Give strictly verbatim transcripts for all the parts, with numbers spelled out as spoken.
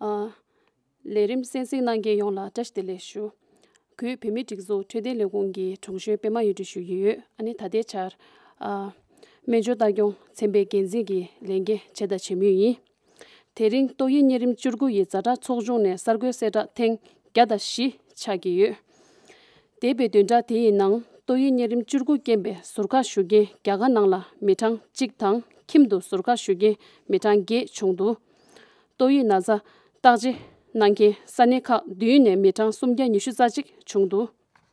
ཨ། ལས་རིམ་གསན་གཟིགས་གནང་མཁན་ཡོངས་ལ་བཀྲ་ཤིས་བདེ་ལེགས་ཞུ། གུས་བོད་མིའི་སྒྲིག་འཛུགས་འཕྲོད་བསྟེན་ལས་ཁུངས་ཀྱི་དྲུང་གཞོན་པད་མ་གཡུ་སྒྲོན་ཞུ་ཡི་ཡོད། ཨ་ནི་ད་ལྟའི་ཆར། ཨ། སྨན་བཅོས་ལྟ་སྐྱོང་ཚན་པའི་འགན་འཛིན་གྱི་ལས་འགན་བྱས་དང་བྱེད་མུས་ཡིན། དེ་རིང་ཏོག་དབྱིབས་གཉན་རིམས་བཅུ་དགུ་ཡི་ཛ་དྲག་ཚོགས་ཆུང་ནས་གསར་འགོད་གསལ་བསྒྲགས་ཐེངས་བརྒྱ་དང་བཞི་ཆགས་ཀྱི་ཡོད། འདས་པའི་བདུན་ཕྲག་དེ་ཡི་ནང་ཏོག་དབྱིབས་གཉན་རིམས་བཅུ་དགུ་རྐྱེན་པས་ཟུར་བཀག་ཞུ་མཁན་རྒྱ་གར་ནང་ལ་མི་གྲངས་གཅིག་དང་ཁྱིམ་དུ་ཟུར་བཀག་ཞུ་མཁན་མི་གྲངས་བརྒྱད་བྱུང་འདུག་ཏོག་དབྱིབས་ན་ཚ་བརྟག་དཔྱད་གནང་མཁན་ས་གནས་ཁག་བདུན་ནས་མི་གྲངས་སུམ་བརྒྱ་ཉི་ཤུ་རྩ་གཅིག་བྱུང་འདུག་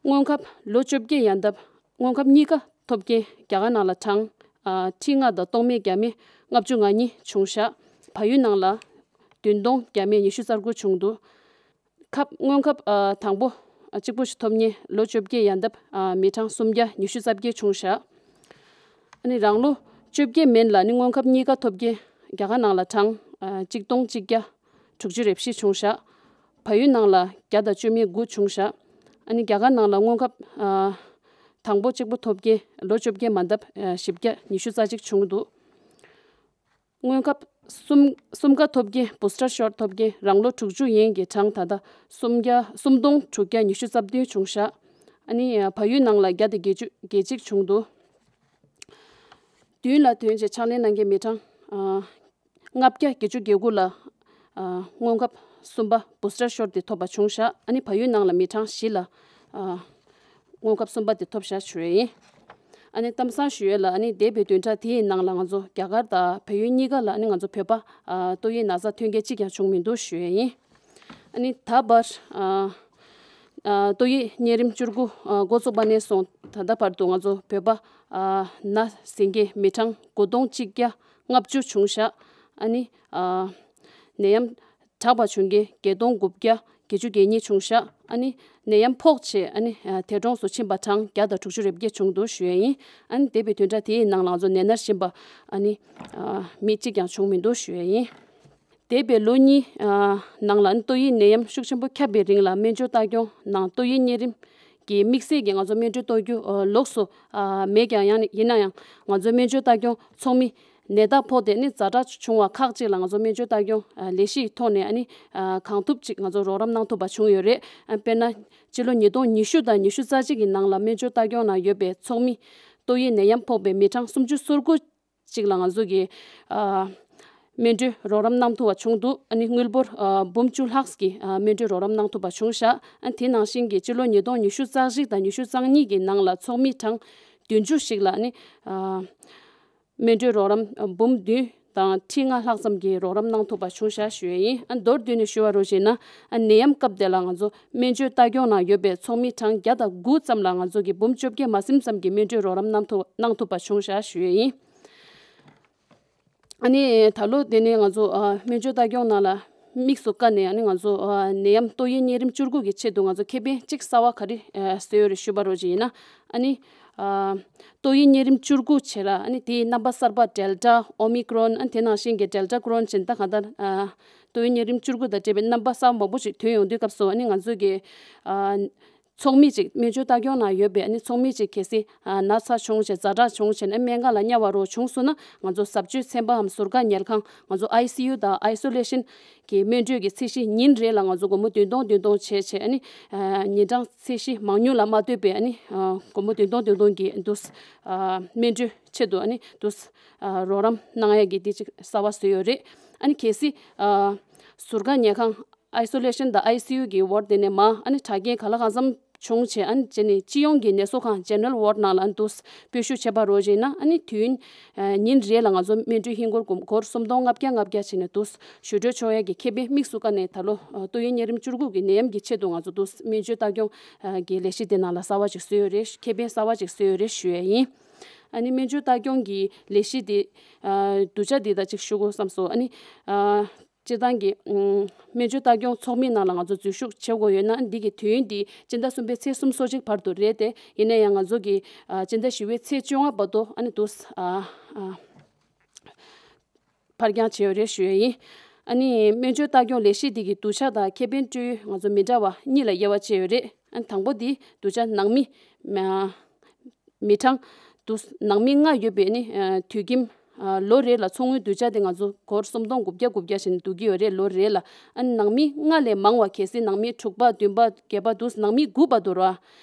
སྔོན་ཁབ་ལོ་བཅོ་བརྒྱད་ཡན་འདབ་སྔོན་ཁབ་གཉིས་ཀ་ཐོབ་མཁན་རྒྱ་གར་ནང་ལ་གྲངས། ཨ། ཁྲི་ལྔ་དང་སྟོང་མེད་བརྒྱ་མེད་ལྔ་བཅུ་ང་གཉིས་བྱུང་བཞག་བལ་ཡུལ་ནང་ལ་བདུན་སྟོང་བརྒྱ་མེད་ཉི་ཤུ་རྩ་དགུ་བྱུང་འདུག་ཁབ་སྔོན་ཁབ། ཨ། དང་པོ། ཨ། གཅིག་པོ་ཞིག་ཐོབ་མཁན་ལོ་བཅོ་བརྒྱད་ཡན་འདབ། ཨ། མི་གྲངས་སུམ་བརྒྱ་ཉི་ཤུ་རྩ་བརྒྱད་བྱུང་བཞག་ཨ་ནི་རང་ལོ་བཅོ་བརྒྱད་མན་ལ་ནི་སྔོན་ཁབ་གཉིས་ཀ་ཐོབ་མཁན་རྒྱ་གར་ནང་ལ་གྲངས། ཨ། གཅིག་སྟོང་གཅིག་བརྒྱ་དྲུག་ཅུ་རེ་བཞི་བྱུང་བཞག་བལ་ཡུལ་ནང་ལ་བརྒྱ་དང་བཅུ་མེད་དགུ་བྱུང་བཞག་ཨ་ནི་རྒྱ་གར་ནང་ལ་སྔོན་ཁབ། ཨ། དང་པོ་གཅིག་པོ་ཐོབ་མཁན་ལོ་བཅོ་བརྒྱད་མན་འདབ། ཨ། བཞི་བརྒྱ་ཉི་ཤུ་རྩ་གཅིག་བྱུང་འདུག་སྔོན་ཁབ་གསུམ། གསུམ་ཀ་ཐོབ་མཁན་booster shot ཐོབ་མཁན་རང་ལོ་དྲུག་ཅུ་ཡན་གྱི་གྲངས་ད་ལྟ་སུམ་བརྒྱ། སུམ་སྟོང་དྲུག་བརྒྱ་ཉི་ཤུ་རྩ་བདུན་བྱུང་བཞག་ཨ་ནི་བལ་ཡུལ་ནང་ལ་བརྒྱ་དང་བརྒྱད་ཅུ་གྱ་གཅིག་བྱུང་འདུག་མདུན་ལ་ཐོན་རྗེས་ཕྱག་ལས་གནང་མཁན་མི་གྲངས། ཨ། ལྔ་བརྒྱ་བརྒྱད་ཅུ་གྱ་དགུ་ལ། ཨ། སྔོན་ཁབ་གསུམ་པ་booster shot དེ་ཐོབ་པ་བྱུང་བཞག་ཨ་ནི་བལ་ཡུལ་ནང་ལ་མི་གྲངས་བཞི་ལ། ཨ། སྔོན་ཁབ་གསུམ་པ་དེ་ཐོབ་བཞག་ཞུ་ཡས་ཡིན། ཨ་ནི་གཏམ་བཟང་ཞུ་ཡས་ལ་ཨ་ནི་འདས་པའི་བདུན་ཕྲག་དེའི་ནང་ལ་ང་ཚོ་རྒྱ་གར་དང་བལ་ཡུལ་གཉིས་ཀ་ལ་ཨ་ནི་ང་ཚོ་བོད་པ། ཨ། ཏོག་དབྱིབས་ན་ཚ་ཐོན་མཁན་གཅིག་ཀྱང་བྱུང་མི་འདུག་ཞུ་ཡས་ཡིན། ཨ་ནི་ད་བར། ཨ། ཨ། ཏོག་དབྱིབས་གཉན་རིམས་བཅུ་དགུ། ཨ། འགོ་བཙུགས་པ་ནས་བཟུང་ད་ལྟ་བར་དུ་ང་ཚོ་བོད་པ། ཨ། ན་ཟིན་མཁན་མི་གྲངས་དགུ་སྟོང་གཅིག་བརྒྱ་ལྔ་བཅུ་བྱུང་བཞག་ཨ་ནི། ཨ། ནད་ཡམས་དྲག་པ་བྱུང་མཁན་བརྒྱད་སྟོང་དགུ་བརྒྱ་བརྒྱད་ཅུ་གྱ་གཉིས་བྱུང་བཞག་ཨ་ནི་ནད་ཡམས་ཕོག་བྱས་ཨ་ནི། ཨ། འདས་གྲོངས་སུ་ཕྱིན་པ་གྲངས་བརྒྱ་དང་དྲུག་ཅུ་རེ་བརྒྱད་བྱུང་འདུག་ཞུ་ཡས་ཡིན། ཨ་ནི་འདས་པའི་བདུན་ཕྲག་དེའི་ནང་ལ་ང་ཚོ་ནད་མནར་བཞིན་པ་ཨ་ནི། ཨ། མི་གཅིག་ཀྱང་བྱུང་མི་འདུག་ཞུ་ཡས་ཡིན། འདས་པའི་ལོ་གཉིས། ཨ། ནང་ལ་ཏོག་དབྱིབས་ནད་ཡམས་ཤུགས་ཆེན་པོ་ཁྱབ་པའི་རིང་ལ་སྨན་བཅོས་ལྟ་སྐྱོང་ནང་ཏོག་དབྱིབས་གཉན་རིམས་ཀྱི་དམིགས་བསལ་གྱི་ང་ཚོ་སྨན་སྤྲོད་གཏོང་རྒྱུ། ཨ། ལོགས་སུ། ཨ། མེད་ཀྱང་ཡང་ཡིན་ན་ཡང་ང་ཚོའི་སྨན་བཅོས་ལྟ་སྐྱོང་ཚོགས་མི་ནད་རྟགས་ཕོག་སྟེ་ནི་ཛ་དྲག་བྱུང་བ་ཁག་ཅིག་ལ་ང་ཚོ་སྨན་བཅོས་ལྟ་སྐྱོང་། ཨ། ལས་གཞིའི་ཐོག་ནས་ཨ་ནི། ཨ། གང་ཐུབ་ཅིག་ང་ཚོ་རོགས་རམ་གནང་ཐུབ་པ་བྱུང་ཡོད་རེད། ཨ། དཔེར་ན། སྤྱི་ལོ་ཉིས་སྟོང་ཉི་ཤུ་དང་ཉི་ཤུ་རྩ་གཅིག་གི་ནང་ལ་སྨན་བཅོས་ལྟ་སྐྱོང་ནང་ཡོད་པའི་ཚོགས་མི་ཏོག་དབྱིབས་ནད་ཡམས་ཕོག་པའི་མི་གྲངས་སུམ་ཅུ་སོ་དགུ་ཅིག་ལ་ང་ཚོ་གིས། ཨ། སྨན་སྤྲོད་རོགས་རམ་གནང་ཐུབ་པ་བྱུང་འདུག་ཨ་ནི་དངུལ་འབོར། ཨ། འབུམ་བཅུ་ལྷག་གི། ཨ། སྨན་སྤྲོད་རོགས་རམ་གནང་ཐུབ་པ་བྱུང་བཞག་ཨ། དེ་ནང་བཞིན་གྱི་སྤྱི་ལོ་ཉིས་སྟོང་ཉི་ཤུ་རྩ་གཅིག་དང་ཉི་ཤུ་རྩ་གཉིས་ཀྱི་ནང་ལ་ཚོགས་མི་གྲངས་བདུན་ཅུ་ཞིག་ལ་ནི། ཨ། སྨན་སྤྲོད་རོགས་རམ། ཨ། འབུམ་བདུན་དང་ཁྲི་ལྔ་ལྷག་ཙམ་གྱི་རོགས་རམ་གནང་ཐུབ་པ་བྱུང་བཞག་ཞུ་ཡས་ཡིན། ཨ། མདོར་བསྡུས་ནས་ཞུ་བ་རོགས་བྱས་ན། ཨ། ནད་ཡམས་སྐབས་དེ་ལ་ང་ཚོ་སྨན་བཅོས་ལྟ་སྐྱོང་ནང་ཡོད་པའི་ཚོགས་མི་གྲངས་བརྒྱ་དང་དགུ་ཙམ་ལ་ང་ཚོ་གིས་འབུམ་བཅོ་བརྒྱད་མ་ཟིན་ཙམ་གྱི་སྨན་སྤྲོད་རོགས་རམ་གནང་ཐུབ་གནང་ཐུབ་པ་བྱུང་བཞག་ཞུ་ཡས་ཡིན། ཨ་ནི་ད་ལོ་དེ་ནས་ང་ཚོ། ཨ། སྨན་བཅོས་ལྟ་སྐྱོང་ནང་ལ་དམིགས་སུ་བཀར་ནས་ཨ་ནི་ང་ཚོ། ཨ། ནད་ཡམས་ཏོག་དབྱིབས་གཉན་རིམས་བཅུ་དགུ་གི་ཆེད་དུ་ང་ཚོ་ཁེ་ཕན་གཅིག་གསར་བ་ག་རེ། ཨ། བཟོས་ཡོད་རེད་ཞུས་པ་རོགས་བྱས་ཡིན་ན། ཨ་ནི། ཨ། ཏོག་དབྱིབས་གཉན་རིམས་བཅུ་དགུ་བྱས་ལ་ཨ་ནི་དེའི་རྣམ་པ་གསར་པ་Delta, Omicron ཨ་ནི་དེ་ནང་བཞིན་གྱི་Delta Cron བྱས་ད་གང་ལྟར། ཨ། ཏོག་དབྱིབས་གཉན་རིམས་བཅུ་དགུ་དང་འབྲེལ་བའི་རྣམ་པ་གསར་པ་མང་པོ་ཞིག་ཐོན་ཡོང་དུས་སྐབས་སུ་ཨ་ནི་ང་ཚོ་གི། ཨ། ཚོགས་མི་ཅིག་སྨན་བཅོས་ལྟ་སྐྱོང་ནང་ཡོད་པའི་ཨ་ནི་ཚོགས་མི་ཅིག་གལ་སྲིད། ཨ། ན་ཚ་བྱུང་བྱས་ཛ་དྲག་བྱུང་བྱས་ནས་སྨན་ཁང་ལ་དམྱལ་བ་རོ་བྱུང་སོང་ན་ང་ཚོ་ཟབ་སྤྱོད་ཚན་པའམ་ཟུར་བཀག་ཉལ་ཁང་ང་ཚོ་ཨའི་སི་ཡུ་དང་Isolation གི་སྨན་སྤྲོད་ཀྱི་ཚད་གཞི་ཉིན་རེ་ལ་ང་ཚོ་སྒོར་མོ་བདུན་སྟོང་བདུན་སྟོང་བྱས་བྱས་ཨ་ནི། ཨ། ཉིན་གྲངས་ཚད་གཞི་མང་ཉུང་ལ་མ་ལྟོས་པའི་ཨ་ནི། ཨ། སྒོར་མོ་བདུན་སྟོང་བདུན་སྟོང་གི་འདུག་ཨ། སྨན་སྤྲོད་ཆེད་དུ་ཨ་ནི་འདུག་ཨ། རོགས་རམ་གནང་ཡ་གི་དེ་ཅིག་གསར་བ་བཟོས་ཡོད་རེད། ཨ་ནི་གལ་སྲིད། ཨ། ཟུར་བཀག་ཉལ་ཁང་Isolation དང་ཨའི་སི་ཡུ་གི་ward དེ་ནས་མ་ཨ་ནི་དྲག་རྐྱེན་ག་ལ་གང་འཚམ་བྱུང་བྱས་ཨ་ནི་བྱས་ནས་སྤྱི་ཡོངས་ཀྱི་ནད་གསོ་ཁང་General Ward ནང་ལ་ཨ་ནི་འདུག་སྤོ་བཤུད་བྱས་པ་རོགས་བྱས་ན་ཨ་ནི་དུས་ཡུན། ཨ། ཉིན་རེ་ལ་ང་ཚོ་སྨན་སྤྲོད་ཧིན་སྒོར་སྒོར་སུམ་སྟོང་ལྔ་བརྒྱ་ལྔ་བརྒྱ་བྱས་ནས་འདུག་ཞུ་སྤྲོད་ཆོག་ཡ་གི་ཁེ་ཕན་དམིགས་སུ་བཀར་ནས་ད་ལོ། ཨ། ཏོག་དབྱིབས་གཉན་རིམས་བཅུ་དགུ་གི་ནད་ཡམས་ཀྱི་ཆེད་དུ་ང་ཚོ་འདུག་སྨན་བཅོས་ལྟ་སྐྱོང་། ཨ། གི་ལས་གཞི་དེ་ནང་ལ་གསར་བ་ཅིག་བཟོས་ཡོད་རེད། ཁེ་ཕན་གསར་བ་ཅིག་བཟོས་ཡོད་རེད་ཞུ་ཡ་ཡིན། ཨ་ནི་སྨན་བཅོས་ལྟ་སྐྱོང་གི་ལས་གཞི་དེ། ཨ། བསྡུར་བྱ་འདི་དང་ཅིག་ཞུ་དགོས་བསམ་སོང་། ཨ་ནི། ཨ། སྤྱིར་བཏང་གི། ཨུམ། སྨན་བཅོས་ལྟ་སྐྱོང་ཚོགས་མི་ནང་ལ་ང་ཚོ་འཛུལ་ཞུགས་བྱེད་དགོས་ཡོད་ན་འདི་གི་དུས་ཡུན་འདི་སྤྱི་ཟླ་གསུམ་པའི་ཚེས་སོ་གཅིག་བར་དུ་རེད་དེ། ཡིན་ན་ཡང་ང་ཚོ་གི། ཨ། སྤྱི་ཟླ་བཞི་པའི་ཚེས་བཅོ་ལྔ་བར་དུ་ཨ་ནི་འདུག་ཨ། ཨ། ཕར་འགྱངས་བྱས་ཡོད་རེད་ཞུ་ཡ་ཡིན། ཨ་ནི་སྨན་བཅོས་ལྟ་སྐྱོང་ལས་གཞི་འདི་གི་བསྡུར་བྱ་དང་ཁེ་ཕན་སྤྲོད་ཡུལ་ང་ཚོ་མི་འདྲ་བ་གཉིས་ལ་དབྱེ་བ་ཕྱེ་ཡོད་རེད། ཨ་ནི་དང་པོ་འདི་བསྡུར་བྱ་ནང་མི། མ། མི་གྲངས་དུ་ནང་མི་ལྔ་ཡོད་པའི་ནི། ཨ། དུད་ཁྱིམ་ ཨ་ལོ་རེ་ལ་ཚོགས་དངུལ་བསྡུ་བྱ་དེ་ང་ཚོ་སྒོར་སུམ་སྟོང་དགུ་བརྒྱ་དགུ་བརྒྱ་བྱས་ནས་བསྡུ་གི་ཡོད་རེད། ལོ་རེ་ལ་ཨ་ནི་ནང་མི་ལྔ་ལས་མང་བ། གལ་སྲིད་ནང་མི་དྲུག་པ་བདུན་པ་བརྒྱད་པ་འདུག་ནང་མི་དགུ་བར་དུ་ར།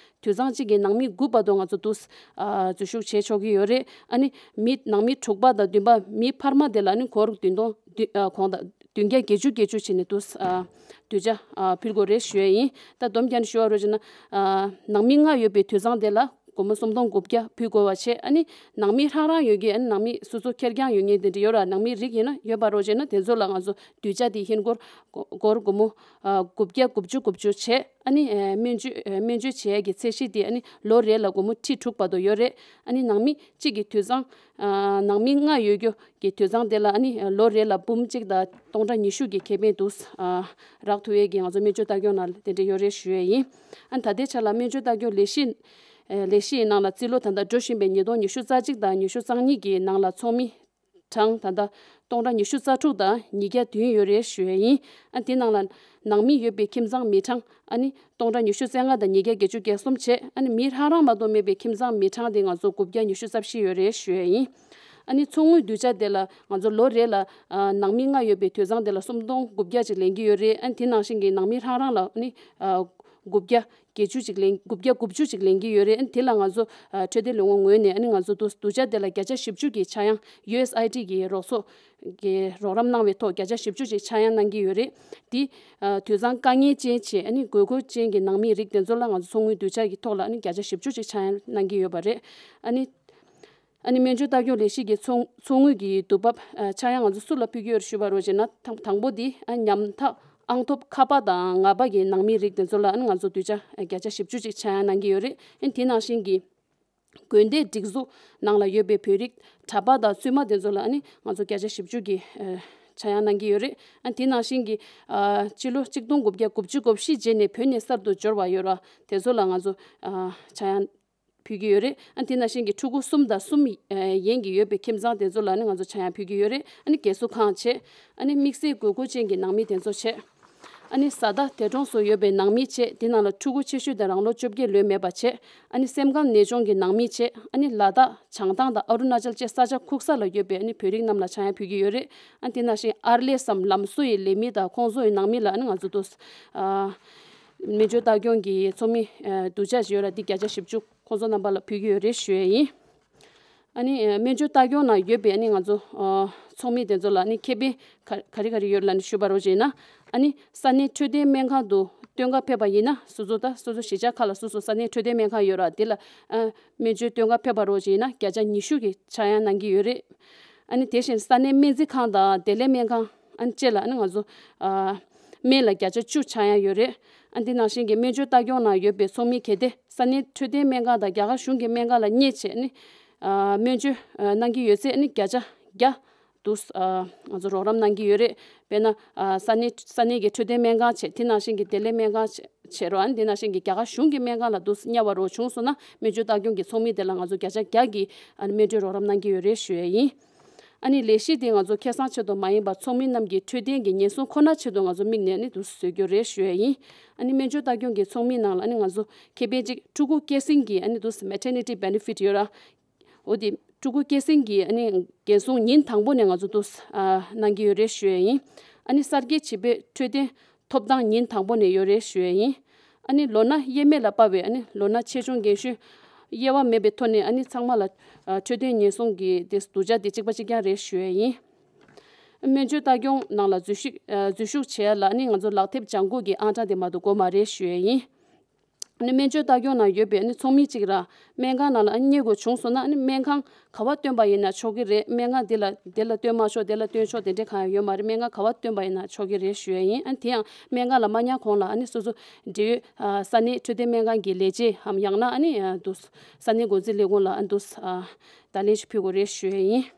དུད་ཚང་གཅིག་གི་ནང་མི་དགུ་བར་དུ་ང་ཚོ་འདུག་ཨ་འཛུལ་ཞུགས་བྱེད་ཆོག་གི་ཡོད་རེད། ཨ་ནི་མི་ནང་མི་དྲུག་པ་དང་བདུན་པ། མི་འཕར་མ་དེ་ལ་ཨ་ནི་སྒོར་བདུན་སྟོང་བདུན་ཨ་གོང་དང་བདུན་བརྒྱ་བརྒྱད་ཅུ་བརྒྱད་ཅུ་བྱས་ནས་འདུག་ཨ་བསྡུ་བྱ་ཨ་ཕུལ་དགོས་རེད་ཞུ་ཡས་ཡིན། ད་སྡོམ་རྒྱག་ནས་ཞུ་བ་རོགས་བྱས་ན། ཨ་ནང་མི་ལྔ་ཡོད་པའི་དུད་ཚང་དེ་ལ་སྒོར་མོ་སུམ་སྟོང་དགུ་བརྒྱ་ཕུལ་དགོས་པ་བྱས། ཨ་ནི་ནང་མི་རང་རང་ཡོད་ཀྱི། ཨ་ནི་ནང་མི་སོ་སོ་ཁེར་རྐྱང་ཡོད་མཁན་དེ་འདྲ་ཡོད་ར། ནང་མི་རིགས་ཡིན་ན་ཡོད་པ་རོགས་བྱས་ན་དེ་ཚོ་ལ་ང་ཚོ་བསྡུ་བྱ་དེ་ཧིན་སྒོར་སྒོར་སྒོར་མོ་ཨ་དགུ་བརྒྱ་དགུ་བཅུ་དགུ་བཅུ་བྱས། ཨ་ནི་ཨ་སྨན་བཅོས་ཨ་སྨན་བཅོས་བྱེད་ཡས་ཀྱི་ཚད་གཞི་དེ་ཨ་ནི་ལོ་རེ་ལ་སྒོར་མོ་ཁྲི་དྲུག་བར་དུ་ཡོད་རེད། ཨ་ནི་ནང་མི་གཅིག་གི་དུད་ཚང་ཨ་ནང་མི་ལྔ་ཡོད་རྒྱུ་གི་དུད་ཚང་དེ་ལ་ཨ་ནི་ལོ་རེ་ལ་འབུམ་གཅིག་དང་སྟོང་ཕྲག་ཉི་ཤུ་གི་ཁེ་ཕན་འདུག་ཨ་རག་ཐུབ་ཡས་ཀྱི་ང་ཚོ་སྨན་བཅོས་ལྟ་སྐྱོང་ནང་དེ་འདྲ་ཡོད་རེད་ཞུ་ཡས་ཡིན། ཨ་ནི་ད་ལྟའི་ཆ་ལ་སྨན་བཅོས་ལྟ་སྐྱོང་ལས་གཞི་ཨ་ལས་གཞི་ཡི་ནང་ལ་རྩིས་ལོ་ད་ལྟ་འགྲོ་བཞིན་པའི་ཉིས་སྟོང་ཉི་ཤུ་རྩ་གཅིག་དང་ཉི་ཤུ་རྩ་གཉིས་ཀྱི་ནང་ལ་ཚོགས་མི་གྲངས་ད་ལྟ་སྟོང་ཕྲག་ཉི་ཤུ་རྩ་དྲུག་དང་ཉིས་བརྒྱ་བདུན་ཡོད་རེད་ཞུ་ཡས་ཡིན། ཨ་དེ་ནང་ལ་ནང་མི་ཡོད་པའི་ཁྱིམ་ཚང་མི་གྲངས་ཨ་ནི་སྟོང་ཕྲག་ཉི་ཤུ་རྩ་ལྔ་དང་ཉིས་བརྒྱ་བརྒྱད་ཅུ་གྱ་གསུམ་བྱས། ཨ་ནི་མི་རང་རང་མ་གཏོགས་མེད་པའི་ཁྱིམ་ཚང་མི་གྲངས་དེ་ང་ཚོ་དགུ་བརྒྱ་ཉི་ཤུ་རྩ་བཞི་ཡོད་རེད་ཞུ་ཡས་ཡིན། ཨ་ནི་ཚོགས་དངུལ་བསྡུ་བྱ་དེ་ལ་ང་ཚོ་ལོ་རེ་ལ་ཨ་ནང་མི་ལྔ་ཡོད་པའི་དུད་ཚང་དེ་ལ་སུམ་སྟོང་དགུ་བརྒྱ་ཅིག་ལེན་གྱི་ཡོད་རེད། ཨ་ནི་དེ་ནང་བཞིན་གྱི་ནང་མི་རང་རང་ལ་ཨ་ནི་ཨ་དགུ་བརྒྱ་བརྒྱད་ཅུ་ཅིག་ལེན། དགུ་བརྒྱ་དགུ་བཅུ་ཅིག་ལེན་གྱི་ཡོད་རེད། ཨ་ནི་དེ་ལ་ང་ཚོ་ཨ་འཕྲོད་བསྟེན་ལས་ཁུངས་ངོས་ནས་ཨ་ནི་ང་ཚོ་འདུག་བསྡུ་བྱ་དེ་ལ་བརྒྱ་ཆ་བཞི་བཅུ་གི་ཆག་ཡང་ཡུ་ཨེས་ཨའི་ཌི་གི་རོགས་ཚོགས་ཀྱི་རོགས་རམ་གནང་བའི་ཐོག་བརྒྱ་ཆ་བཞི་བཅུ་ཅིག་ཆག་ཡང་གནང་གི་ཡོད་རེད། དེ་ཨ་དུད་ཚང་དཀའ་ངལ་ཅན་བྱས། ཨ་ནི་དགོས་མཁོ་ཅན་གྱི་ནང་མིའི་རིགས་དེ་ཚོ་ལ་ང་ཚོ་ཚོགས་དངུལ་བསྡུ་བྱ་གི་ཐོག་ལ་ཨ་ནི་བརྒྱ་ཆ་བཞི་བཅུ་ཅིག་ཆག་ཡང་གནང་གི་ཡོད་པ་རེད། ཨ་ནི། ཨ་ནི་སྨན་བཅོས་ལྟ་སྐྱོང་ལས་གཞི་གི་ཚོགས་ཚོགས་དངུལ་གྱི་བསྡུ་འབབ་ཨ་ཆག་ཡང་ང་ཚོ་སུ་ལ་ཕུལ་གྱི་ཡོད་རེད་ཞུས་པ་རོགས་བྱས་ན། དང་དང་པོ་དེ་ཨ་ཉམ་ཐག་ཨང་ཐོབ་ཁ་པ་དང་ང་པ་གི་ནང་མིའི་རིགས་དེ་ཚོ་ལ་ཨ་ནི་ང་ཚོ་བསྡུ་བྱ་བརྒྱ་ཆ་བཞི་བཅུ་ཅིག་ཆག་ཡང་གནང་གི་ཡོད་རེད། ཨ་ནི་དེ་ནང་བཞིན་གྱི་དགོན་སྡེ་སྒྲིག་འཛུགས་ནང་ལ་ཡོད་པའི་བོད་རིགས་གྲྭ་པ་དང་བཙུན་མ་དེ་ཚོ་ལ་ཨ་ནི་ང་ཚོ་བརྒྱ་ཆ་བཞི་བཅུ་གི་ཨ་ཆག་ཡང་གནང་གི་ཡོད་རེད། ཨ་ནི་དེ་ནང་བཞིན་གྱི་ཨ་སྤྱི་ལོ་གཅིག་སྟོང་དགུ་བརྒྱ་དགུ་བཅུ་གོ་བཞི་རྗེས་ནས་བོད་ནས་གསར་དུ་འབྱོར་བ་ཡོད་ར། དེ་ཚོ་ལ་ང་ཚོ་ཨ་ཆག་ཡང་ཕུལ་གྱི་ཡོད་རེད། ཨ་དེ་ནང་བཞིན་གྱི་ཕྲུ་གུ་གསུམ་དང་གསུམ་ཡན་གྱི་ཡོད་པའི་ཁྱིམ་ཚང་དེ་ཚོ་ལ་ནི་ང་ཚོ་ཆག་ཡང་ཕུལ་གྱི་ཡོད་རེད། ཨ་ནི་རྒས་གསོ་ཁང་བྱས། ཨ་ནི་དམིགས་བསལ་དགོས་མཁོ་ཅན་གྱི་ནང་མི་དེ་ཚོ་བྱས། ཨ་ནི་བཟའ་ཟླ་འདས་གྲོངས་སུ་ཡོད་པའི་ནང་མི་བྱས། དེ་ནང་ལ་ཕྲུ་གུ་ཆེ་ཤོས་དེ་རང་ལོ་བཅོ་བརྒྱད་ལོན་མེད་པ་བྱས། ཨ་ནི་སེམས་ཁམས་ནད་གཅོང་གི་ནང་མི་བྱས། ཨ་ནི་ལ་དྭགས་བྱང་ཐང་དང་ཨ་རུ་ན་ཅལ་བཅས་ས་ཆ་ཁུག་ས་ལ་ཡོད་པའི་ཨ་ནི་བོད་རིགས་རྣམས་ལ་ཆག་ཡང་ཕུལ་གྱི་ཡོད་རེད། ཨ་ནི་དེ་ནང་བཞིན་ཨར་ལས་སམ་ལམ་བཟོ་ཡི་ལས་མི་དང་ཁོང་ཚོ་ཡི་ནང་མི་ལ་ཨ་ནི་ང་ཚོ་དུ་ཨ་སྨན་བཅོས་ལྟ་སྐྱོང་གི་ཚོགས་མི་ཨ་བསྡུ་བྱ་ཞིག་ཡོད་ར། འདི་བརྒྱ་ཆ་བཞི་བཅུ་ཁོང་ཚོ་རྣམ་པ་ལ་ཕུལ་གྱི་ཡོད་རེད་ཞུ་ཡས་ཡིན། ཨ་ནི་ཨ་སྨན་བཅོས་ལྟ་སྐྱོང་ནང་ཡོད་པའི་ཨ་ནི་ང་ཚོ་ཨ་ཚོགས་མི་དེ་ཚོ་ལ་ཨ་ནི་ཁེ་ཕན་ག་ག་རེ་ག་རེ་ཡོད་ལབ་ནས་ཞུས་པ་རོགས་བྱས་ན། ཨ་ནི་ས་གནས་འཕྲོད་བསྟེན་སྨན་ཁང་དུ་སྟོན་ཁ་ཕེབས་པ་ཡིན་ན། སོ་སོ་ད་སོ་སོ་གཞིས་ཆགས་ཁག་ལ་སོ་སོ་ས་གནས་འཕྲོད་བསྟེན་སྨན་ཁང་ཡོད་ར། དེ་ལ་ཨ་སྨན་བཅོས་སྟོན་ཁ་ཕེབས་པ་རོགས་བྱས་ན་བརྒྱ་ཆ་ཉི་ཤུ་གི་ཆག་ཡང་གནང་གི་ཡོད་རེད། ཨ་ནི་དེ་བཞིན་ས་གནས་སྨན་རྩིས་ཁང་དང་བདེ་ལེགས་སྨན་ཁང་ཨ་ནི་བཅས་ལ་ཨ་ནི་ང་ཚོ་ཨ་སྨན་ལ་བརྒྱ་ཆ་བཅུ་ཆག་ཡང་ཡོད་རེད། ཨ་ནི་དེ་ནང་བཞིན་གྱི་སྨན་བཅོས་ལྟ་སྐྱོང་ནང་ཡོད་པའི་ཚོགས་མི་གལ་ཏེ་ས་གནས་འཕྲོད་བསྟེན་སྨན་ཁང་དང་རྒྱ་གར་གཞུང་གི་སྨན་ཁང་ལ་སྙེལ་བྱས་ནི་ཨ་སྨན་བཅོས་ཨ་གནང་གི་ཡོད་ཚེ་ཨ་ནི་བརྒྱ་ཆ་བརྒྱ་དུ་ཨ་ང་ཚོ་རོགས་རམ་གནང་གི་ཡོད་རེད། དཔེར་ན་ཨ་ས་གནས་ས་གནས་ཀྱི་འཕྲོད་བསྟེན་སྨན་ཁང་བྱས། དེ་ནང་བཞིན་གྱི་བདེ་ལེགས་སྨན་ཁང་བྱས། བྱེད་རོགས། ཨ་ནི་དེ་ནང་བཞིན་གྱི་རྒྱ་གར་གཞུང་གི་སྨན་ཁང་ལ་དུ་གཉེར་བ་རོགས་བྱུང་སོང་ན། སྨན་བཅོས་ལྟ་སྐྱོང་གི་ཚོགས་མི་དེ་ལ་ང་ཚོ་བརྒྱ་ཆ་བརྒྱ་གི་ཨ་ནི་སྨན་བཅོས་རོགས་རམ་གནང་གི་ཡོད་རེད་ཞུ་ཡས་ཡིན། ཨ་ནི་ལས་གཞི་དེ་ང་ཚོ་ཁེ་བཟང་ཆེད་དུ་མ་ཡིན་པར་ཚོགས་མི་རྣམས་ཀྱི་འཕྲོད་བསྟེན་གྱི་ཉེན་སྲུང་ཁོ་ན་ཆེད་དུ་ང་ཚོ་དམིགས་ནས་ཨ་ནི་དུ་བཟོ་རྒྱུ་རེད་ཞུ་ཡས་ཡིན། ཨ་ནི་སྨན་བཅོས་ལྟ་སྐྱོང་གི་ཚོགས་མི་ནང་ལ་ཨ་ནི་ང་ཚོ་ཁེ་ཕན་གཅིག་ཕྲུ་གུ་སྐྱེད་སྲིང་གི་ཨ་ནི་དུ་maternity benefit་ཡོད་ར། འོ་དེ་ཕྲུ་གུ་སྐྱེད་སྲིང་གི་ཨ་ནི་འགན་སྲུང་ཉིན་དང་པོ་ནས་ང་ཚོ་དུ་ཨ་གནང་གི་ཡོད་རེད་ཞུ་ཡས་ཡིན། ཨ་ནི་གསར་སྐྱེས་བྱིས་པའི་འཕྲོད་བསྟེན་ཐོབ་ཐང་ཉིན་དང་པོ་ནས་ཡོད་རེད་ཞུ་ཡས་ཡིན། ཨ་ནི་ལོ་ན་དབྱེ་མེད་ལ་དཔག་པའི་ཨ་ནི་ལོ་ན་ཆེ་ཆུང་རྒན་གཞོན་དབྱེ་བ་མེད་པའི་ཐོག་ནས་ཨ་ནི་ཚང་མ་ལ་ཨ་འཕྲོད་བསྟེན་ཉེན་སྲུང་གི་དེ་བསྡུར་བྱ་དེ་གཅིག་པ་གཅིག་རྐྱང་རེད་ཞུ་ཡས་ཡིན། སྨན་བཅོས་ལྟ་སྐྱོང་ནང་ལ་འཛུལ་ཞུགས་ཨ་འཛུལ་ཞུགས་བྱེད་ཡ་ལ་ཨ་ནི་ང་ཚོ་ལག་དེབ་ལྗང་ཁུ་གི་ཨང་གྲངས་དེ་མ་གཏོགས་དགོས་མ་རེད་ཞུ་ཡས་ཡིན། ཨ་ནི་སྨན་བཅོས་ལྟ་སྐྱོང་ནང་ཡོད་པའི་ཨ་ནི་ཚོགས་མི་གཅིག་ར་སྨན་ཁང་ནང་ལ་ཨ་ནི་གཉེར་དགོས་བྱུང་སོང་ན། ཨ་ནི་སྨན་ཁང་ག་པར་བཏོན་པ་ཡིན་ན་ཆོག་གི་རེད། སྨན་ཁང་འདི་ལ་འདི་ལ་བཏོན་མ་ཆོག་འདི་ལ་བཏོན་ཆོག་དེ་འདྲས་གང་ཡང་ཡོད་མ་རེད། སྨན་ཁང་ག་པར་བཏོན་པ་ཡིན་ན་ཆོག་གི་རེད་ཞུ་ཡ་ཡིན། ཨ་ནི་དེ་ཡང་སྨན་ཁང་ལ་མ་ཉར་གོང་ལ་ཨ་ནི་སོ་སོ་འབྲེལ་ཡོད་ཨ་ས་གནས་འཕྲོད་བསྟེན་སྨན་ཁང་གི་ལས་བྱེད་འམ་ཡང་ན་ཨ་ནི་ཨ་འདུག་ས་གནས་འགོ་འཛིན་ལས་ཁུངས་ལ་ཨ་འདུག་ཨ་བརྡ་ལན་ཞིག་ཕུལ་དགོས་རེད་ཞུ་ཡ་ཡིན།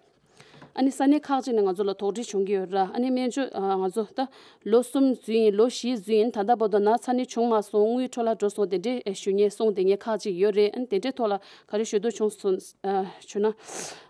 ཨ་ནི་ས་གནས་ཁག་ཅིག་ནས་ང་ཚོ་ལ་དོགས་འདྲི་བྱུང་གི་ཡོད་ར། ཨ་ནི་སྨན་བཅོས་ཨ་ང་ཚོ་ད་ལོ་གསུམ་འཛུལ་ཡིན། ལོ་བཞི་འཛུལ་ཡིན། ད་ལྟ་བར་དུ་ན་ཚ་ནི་བྱུང་མ་སོང་། དངུལ་འཕྲོ་བརླག་འགྲོ་སོང་དེ་འདྲས་ཨེ་ཞུ་མཁན་གསུང་བསྡད་མཁན་ཁག་ཅིག་ཡོད་རེད། ཨ་ནི་དེ་འདྲའི་ཐོག་ལ་ག་རེ་ཞུ་འདོད་བྱུང་སོང་ཨ་བྱུང་ན།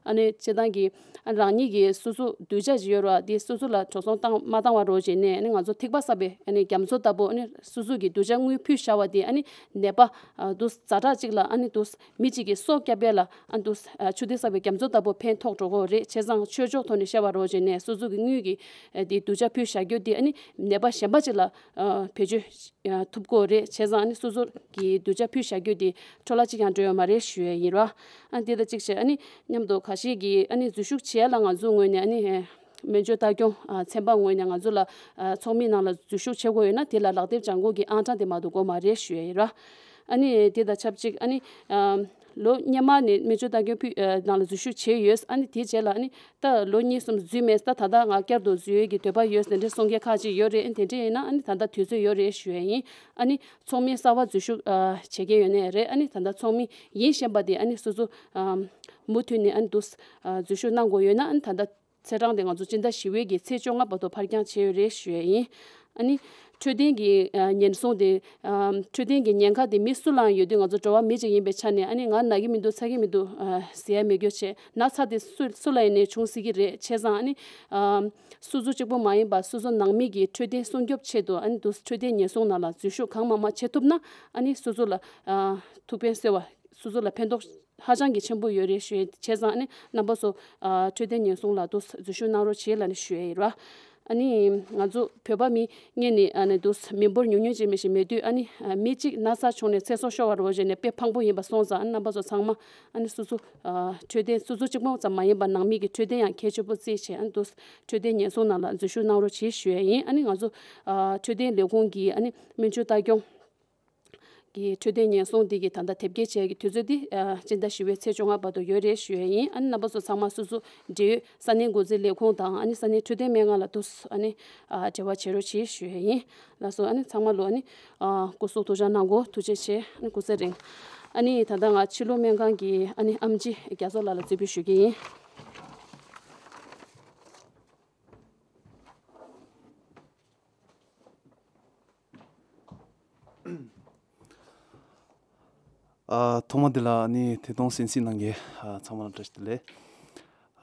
ཨ་ནི་སྤྱིར་བཏང་གི་ཨ་རང་ཉིད་ཀྱི་སོ་སོ་སྡུད་བྱ་ཅིག་ཡོད་ར། དེ་སོ་སོ་ལ་འགྲོ་སོང་བཏང་མ་བཏང་བ་རོགས་བྱས་ནས། ཨ་ནི་ང་ཚོ་ཐིགས་པ་བསགས་པའི་ཨ་ནི་རྒྱ་མཚོ་ལྟ་བུ། ཨ་ནི་སོ་སོ་གི་སྡུད་བྱ་དངུལ་ཕུལ་བཞག་པ་དེ་ཨ་ནི་ནད་པ་ཨ་དུ་ཛ་དྲག་ཅིག་ལ་ཨ་ནི་དུ་མི་གཅིག་གི་སྲོག་སྐྱབས་ཡས་ལ་ཨ་འདུག་ཨ་ཆུ་ཐིགས་བསགས་པའི་རྒྱ་མཚོ་ལྟ་བུ་ཕན་ཐོགས་འགྲོ་གི་རེད། བྱས་ཙང་ ཆོས་ཕྱོགས་ཐོག་ནས་བཤད་པ་རོགས་བྱས་ནས་སོ་སོ་གི་དངུལ་གྱི་ཨ་དེ་སྡུག་ཅག་ཕུལ་བཞག་རྒྱུ་དེ་ཨ་ནི་ནད་པ་གཞན་པ་ཅིག་ལ་ཨ་བེད་སྤྱོད་ཨ་ཐུབ་ཀྱི་རེད། བྱས་ཙང་ཨ་ནི་སོ་སོ་གི་སྡུག་ཅག་ཕུལ་བཞག་རྒྱུ་དེ་འཕྲོ་བརླག་ཅིག་ཀྱང་འགྲོ་ཡོད་མ་རེད་ཞུ་ཡས་ཡིན་ར། ཨ་དེ་དང་གཅིག་བྱས་ཨ་ནི་མཉམ་དུ་ཁ་ཤས་ཀྱིས་ཨ་ནི་འཛུལ་ཞུགས་བྱེད་ཡ་ལ་ང་ཚོའི་ངོས་ནས་ཨ་ནི་ཨ་སྨན་བཅོས་ལྟ་སྐྱོང་ཨ་ཚན་པ་ངོས་ནས་ང་ཚོ་ལ་ཨ་ཚོགས་མིའི་ནང་ལ་འཛུལ་ཞུགས་བྱེད་དགོས་ཡོད་ན་དེ་ལ་ལག་དེབ་སྦྱང་དགོས་ཀྱི་ཨང་གྲངས་དེ་མ་གཏོགས་དགོས་མ་རེད་ཞུ་ཡས་ཡིན་ར། ཨ་ནི་དེ་དང་ཆབས་ཅིག་ཨ་ནི་ཨ་ལོ་སྔོན་མ་ནས་སྨན་བཅོས་ལྟ་སྐྱོང་ཕུད་ཨ་ནང་ལ་འཛུལ་ཞུགས་བྱས་ཡོད། ཨ་ནི་དེའི་རྗེས་ལ་ཨ་ནི་ད་ལོ་གཉིས་གསུམ་འཛུལ་མེད། ད་ད་ལྟ་ང་བསྐྱར་དུ་འཛུལ་ཡས་ཀྱི་འདོད་པ་ཡོད་དེ་འདྲའི་གསུང་མཁན་ཁག་ཅིག་ཡོད་རེད། ཨ་ནི་དེ་འདྲ་ཡིན་ན་ཨ་ནི་ད་ལྟ་དུས་ཚོད་ཡོད་རེད་ཞུ་ཡས་ཡིན། ཨ་ནི་ཚོགས་མི་གསར་པ་འཛུལ་ཞུགས་ཨ་བྱེད་མཁན་ཡོད་ནའི་རེད། ཨ་ནི་ད་ལྟ་ཚོགས་མི་ཡིན་བཞིན་པ་དེ་ཨ་ནི་སོ་སོ་ཨ་མུ་མཐུད་ནས་ཨ་ནི་འདུག་ཨ་འཛུལ་ཞུགས་གནང་དགོས་ཡོད་ན་ཨ་ནི་ད་ལྟ་ཚེས་གྲངས་དེ་ང་ཚོ་སྤྱི་ཟླ་བཞི་པའི་གི་ཚེས་བཅོ་ལྔ་བར་དུ་ཕར་འགྱངས་བྱས་ཡོད་རེད་ཞུ་ཡས་ཡིན། ཨ་ནི་འཕྲོད་བསྟེན་གྱི་ཨ་ཉེན་སྲུང་དེ་ཨ་འཕྲོད་བསྟེན་གྱི་ཉེན་ཁ་དེ་མི་སུ་ལའང་ཡོད་དུས་ང་ཚོ་འགྲོ་བ་མི་གཅིག་ཡིན་པའི་ཆ་ནས་ཨ་ནི་ང་ན་གི་མི་འདུག་ཚ་གི་མི་འདུག་ཨ་ཟེར་ཡ་མེད་རྒྱུ་བྱས། ན་ཚ་དེ་སུ་སུ་ལ་ཡིན་ནའི་བྱུང་སྲིད་ཀྱི་རེད། བྱས་ཙང་ཨ་ནི་ཨ་སོ་སོ་གཅིག་པོ་མ་ཡིན་པ་སོ་སོ་ནང་མི་གི་འཕྲོད་བསྟེན་སྲུང་སྐྱོབ་ཆེད་དུ་ཨ་ནི་འདུག་འཕྲོད་བསྟེན་ཉེན་སྲུང་ནང་ལ་འཛུལ་ཞུགས་གང་མང་མང་བྱེད་ཐུབ་ན་ཨ་ནི་སོ་སོ་ལ་ཨ་ཐུགས་ཕན་གསོས་པ་སོ་སོ་ལ་ཕན་ཐོགས་ཧ་ཅང་གི་ཆེན་པོ་ཡོད་རེད་ཞུ་ཡས། བྱས་ཙང་ཨ་ནི་རྣམ་པ་ཚོ་ཨ་འཕྲོད་བསྟེན་ཉེན་སྲུང་ལ་དུ་འཛུལ་ཞུགས་གནང་རོགས་བྱེད་ལབ་ནས་ཞུ་ཡས་ཡིན་ར། ཨ་ནི་ང་ཚོ་བོད་པ་མི་ངེད་ནི་ཨ་ནི་དུ་མི་འབོར་ཉུང་ཉུང་ཅིག་མི་ཞིག་མེད་དུས་ཨ་ནི་ཨ་མི་གཅིག་ན་ཚ་བྱུང་ནས་ཚེ་སྲོག་ཤོར་བ་རོགས་བྱས་ནས་དཔེ་ཕངས་པོ་ཡིན་པ་སོང་ཙང་ཨ་ནི་རྣམ་པ་ཚོ་ཚང་མ་ཨ་ནི་སོ་སོ་ཨ་འཕྲོད་བསྟེན་སོ་སོ་གཅིག་པོ་ཙམ་མ་ཡིན་པ་ནང་མི་གི་འཕྲོད་བསྟེན་ཡང་གལ་ཆེན་པོ་བརྩིས་བྱས་ཨ་ནི་དུ་འཕྲོད་བསྟེན་ཉེན་སྲུང་ནང་ལ་འཛུལ་ཞུགས་གནང་རོགས་བྱེད་ཞུ་ཡས་ཡིན། ཨ་ནི་ང་ཚོ་ཨ་འཕྲོད་བསྟེན་ལས་ཁུངས་ཀྱི་ཨ་ནི་སྨན་བཅོས་ལྟ་སྐྱོང་གི་འཕྲོད་བསྟེན་ཉེན་སྲུང་འདི་གི་ད་ལྟ་དེབ་སྐྱེལ་བྱེད་ཀྱི་དུས་ཚོད་འདི་ཨ་སྤྱི་ཟླ་བཞི་པའི་ཚེས་བཅོ་ལྔ་བར་དུ་ཡོད་རེད་ཞུ་ཡས་ཡིན། ཨ་ནི་རྣམ་པ་ཚོ་ཚང་མ་སོ་སོ་འབྲེལ་ཡོད་ས་གནས་འགོ་འཛིན་ལས་ཁུངས་དང་ཨ་ནི་ས་གནས་འཕྲོད་བསྟེན་སྨན་ཁང་ལ་དུ་ཨ་ནི་ཨ་འབྲེལ་བ་བྱེད་རོགས་བྱེད་ཞུ་ཡས་ཡིན། ལགས་སོ། ཨ་ནི་ཚང་མ་ལོ་ཨ་ནི་ཨ་སྐུ་གཟུགས་ཐུགས་ཅག་གནང་གོ་ཐུགས་རྗེ་ཆེ། ཨ་ནི་སྐུ་ཚེ་རིང་། ཨ་ནི་ད་ལྟ་ང་ཕྱི་ལུགས་སྨན་ཁང་གི་ཨ་ནི་ཨེམ་ཆི་རྒྱ་མཚོ་ལགས་ལ་རྩིས་འབུལ་ཞུ་གི་ཡིན། ཨ་ཐོག་མ་དེ་ལ་ནི་ཐད་གཏོང་གསན་གཟིགས་གནང་མཁན་ཨ་ཚང་མ་ལ་བཀྲ་ཤིས་བདེ་ལེགས།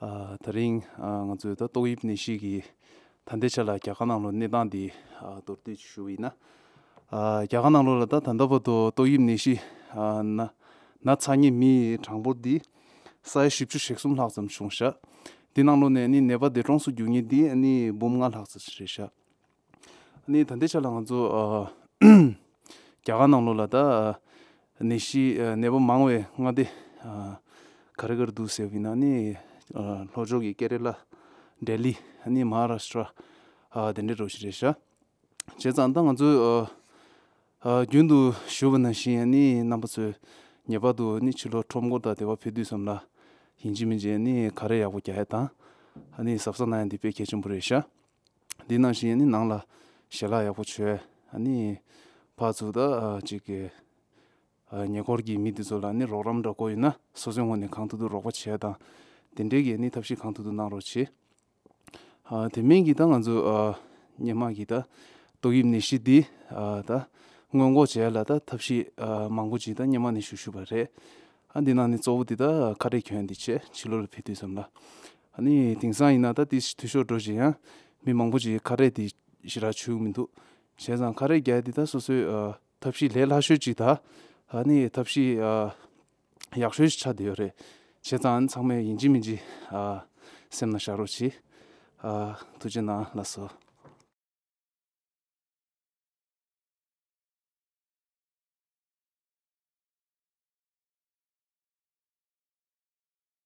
ཨ་དེ་རིང་ཨ་ང་ཚོའི་ད་ཏོག་དབྱིབས་ནད་གཞི་གི་ད་ལྟའི་ཆ་ལ་རྒྱ་གར་ནང་ལོགས་གནས་སྟངས་འདི་ཨ་མདོར་བསྡུས་ཞུ་བ་ཡིན་ན། ཨ་རྒྱ་གར་ནང་ལོགས་ལ་ད་ད་ལྟ་བར་དུ་ཏོག་དབྱིབས་ནད་གཞི་ཨ་ན་ན་ཚ་མཁན་མིའི་གྲངས་འབོར་འདི་ས་ཡ་བཞི་བཅུ་ཞེ་གསུམ་ལྷག་ཙམ་བྱུང་ཤག་འདི་ནང་ལོགས་ནས་ནི་ནད་པ་འདས་གྲོངས་སུ་གྱུར་མཁན་འདི་ནི་འབུམ་ལྔ་ལྷག་ཙམ་རེད་ཤག་ནི་ད་ལྟའི་ཆ་ལ་ང་ཚོ་ཨ་རྒྱ་གར་ནང་ལོགས་ལ་ད་ནད་གཞི་ཨ་ནད་པ་མང་བའི་མངའ་སྡེ་ཨ་ག་རེ་ག་རེ་འདུག་ཟེར་བ་ཡིན་ན་ནི་ཨ་ལྷོ་ཕྱོགས་ཀྱི་ཀེ་རེ་ལ། ལྡི་ལི། ནི་མ་ཧཱ་རཱ་ཤི་ཏྲ། ཨ་དེ་འདྲའི་འདྲ་བོ་ཞིག་རེད་ཤག་བྱས་ཙང་ད་ང་ཚོས་ཨ་ཨ་རྒྱུན་དུ་ཞུ་བ་ནང་བཞིན་ནི་རྣམ་པ་ཚོས་ངེས་པར་དུ་ནི་ཕྱི་ལོགས་ཁྲོམ་སྐོར་དང་དེ་བ་ཕེབས་དུས་ཙམ་ལ་ཡིན་གཅིག་མིན་གཅིག་ནི་ཁ་རས་ཡག་པོ་རྒྱག་ཡ་དང་ཨ་ནི་གཟབ་གཟབ་གནང་ཡ་འདི་དཔེ་གལ་ཆེན་པོ་རེད་ཤག་འདི་ནང་བཞིན་ནི་ནང་ལ་ཞལ་ལག་ཡག་པོ་མཆོད། ཨ་ནི་ཕར་ཚུར་ད་ཨ་ཅིག་གི་ཨ་ཉེ་འཁོར་གྱི་མི་དེ་ཚོ་ལ་ནི་རོགས་རམ་འདྲ་དགོས་ཡོད་ན་སོ་སོའི་ངོས་ནས་གང་ཐུབ་ཐུབ་རོགས་པ་བྱེད་ཡ་དང་དེ་འདྲའི་གི་ནི་ཐབས་ཤེས་གང་ཐུབ་ཐུབ་གནང་རོགས་བྱེད། ཨ་དེ་མིན་གྱི་ད་ང་ཚོ་ཨ་སྔོན་མ་གི་ད་ཏོག་དབྱིབས་ནད་གཞི་འདི་ཨ་ད་སྔོན་འགོག་བྱེད་ཡ་ལ་ད་ཐབས་ཤེས་ཨ་མང་པོ་ཅིག་ད་སྔོན་མ་ནས་ཞུ་ཞུས་པ་རེད། ཨ་འདི་ནང་ནས་གཙོ་བོ་འདི་ད་ཁ་རས་གྱོན་འདི་བྱས་ཕྱི་ལོགས་ལ་ཕེབས་དུས་ཙམ་ལ། ཨ་ནི་དེང་སང་ཡིན་ན་ད་དེ་འཐུས་ཤོར་འགྲོ་བཞིན་ཡང་མི་མང་པོ་ཅིག་ཁ་རས་འདི་ཞེ་དྲག་ཕྱུག་མི་འདུག་བྱས་ཙང་ཁ་རས་རྒྱག་འདི་ད་སོ་སོའི་ཨ་ཐབས་ཤེས་ལས་སླ་ཤོས་ཅིག་ད་ཨ་ནི་ཐབས་ཤེས་ཨ་ཡག་ཤོས་ཤིག་ཆགས་བསྡད་ཡོད་རེད། བྱས་ཙང་ཚང་མས་ཡིན་གཅིག་མིན་གཅིག་ཨ་སེམས་ནང་བཞག་རོགས་གྱིས། ཨ་ཐུགས་རྗེ་གནང་། ལགས་སོ།